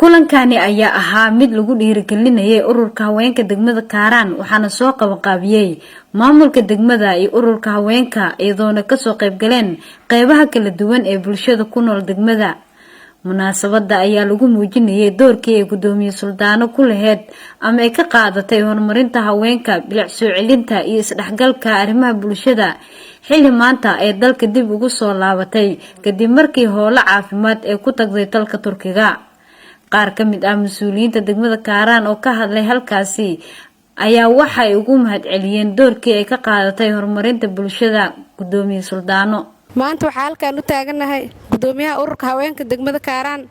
Kulankani ayaa ahaa mid lagu dhiirigelinayay ururka haweenka degmada Kaaraan, waxaana soo qabanqaabiyey maamulka degmada iyo ururka haweenka, iyadoona kasoo qaybgaleen qeybaha kala duwan ee bulshada ku nool degmada. Munaasabada ayaa lagu muujinayay doorkii ay gudoomiye Suldaano ku laheyd ama ay ka qaadatay horumarinta haweenka, bilic soo celinta iyo isdhexgalka arrimaha bulshada, xilli maanta ay dalka dib ugu soo laabatay kadib markii howlo caafimaad ee ku tagday dalka Turkiga. Qaar ka mid ah mas-uuliyiinta degmada Kaaraan oo ka hadlay halkaasi ayaa waxay ugu mahadceliyeen doorkii ay ka qaadatay horumarinta bulshada gudoomiye Suldaano. Maanta waxaa halkaan u taagannahay gudoomiyaha ururka haweenka degmada Kaaraan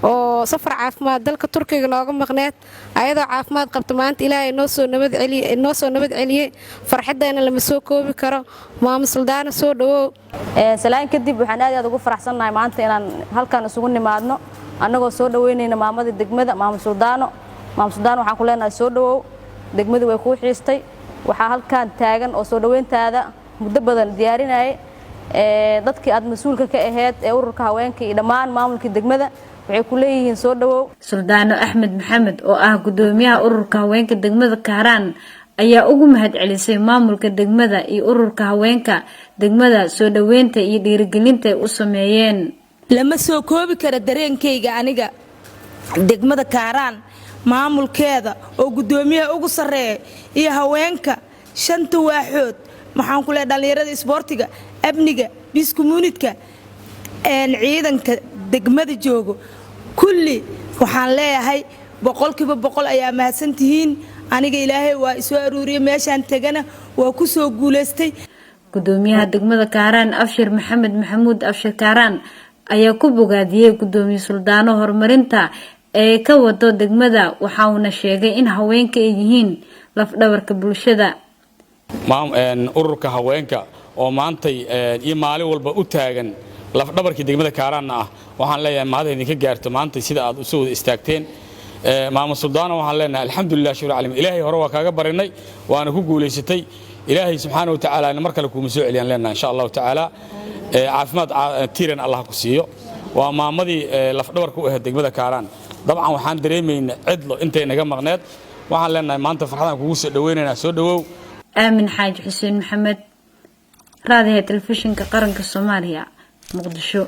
oo safar caafimaad dalka Turkiga nooga maqneed. Ayadoo caafimaad qabta maanta Ilaahay noo soo nabad celiyey. Farxaddeena lama soo koobi karo. Maamo Suldaano, soo dhawow. Salaan kadib, waxaan aad aad ugu faraxsannahay maanta inaan halkaan isugu nimaadno, annagoo soo dhoweynayna maamadii degmada, Maamo Suldaano. Maamo Suldaano, waxaan ku leenahay soo dhawow, degmadii way kuu xiistay. Waxaa halkaan taagan oo soo dhoweyntaada muddo badan diyaarinayay dadkii aad mas-uulka ka ahayd ee ururka haweenka iyo dhammaan maamulkii degmada. Waxay ku leeyihiin soo dhawow. Suldaano Axmed Maxamed oo ah gudoomiyaha ururka haweenka degmada Kaaraan ayaa ugu mahadcelisay maamulka degmada iyo ururka haweenka degmada soo dhoweynta iyo dhiirigelinta ay u sameeyeen. Lama soo koobi kara dareenkayga aniga. Degmada Kaaraan maamulkeeda oo gudoomiyaha ugu sarreeya iyo haweenka shanta waaxood, maxaan ku leehay, dhallinyarada, isboortiga, amniga, peace community-ka, ciidanka degmada joogo, kulli waxaan leeyahay 100% ayaa mahadsantihiin. Aniga Ilaahay waa isoo aruuriyey, meeshaan tegana waa ku soo guulaystay. Gudoomiyaha degmada Kaaraan, Abshir Maxamed Maxamuud Abshir Kaaraan, ayaa ku bogaadiyey gudoomiye Suldaano horumarinta ee ka wado degmada, waxa uuna sheegay in haweenka ay yihiin lafdhabarka bulshada. Ururka haweenka oo maantay iyo maalin walba u taagan lafdhabarkii degmada Kaaraanna ah, waxaan leeyahay mahad idinka gaarto maantay sida aad usoo wada istaagteen. Maama Suldaano, waxaan leenahay alxamdulilah, shukr calim. Ilaahay hore waa kaaga barinay, waana ku guulaysatay. Ilaahay subxaana wa tacaala mar kale kuuma soo celiyaan leenahay, insha Allahu tacaala. Caafimaad tiiran Allah ku siiyo. Waa maamadii lafdhabarka u ahayd degmada Kaaraan. Dabcan waxaan dareemaynaa cidlo intay naga maqneed. Waxaan leenahay maanta farxadaan kugu soo dhaweynaynaa, soo dhawow. Aamin Xaaji Xuseen Maxamed, raadiyaha telefishinka qaranka Soomaaliya, Muqdisho.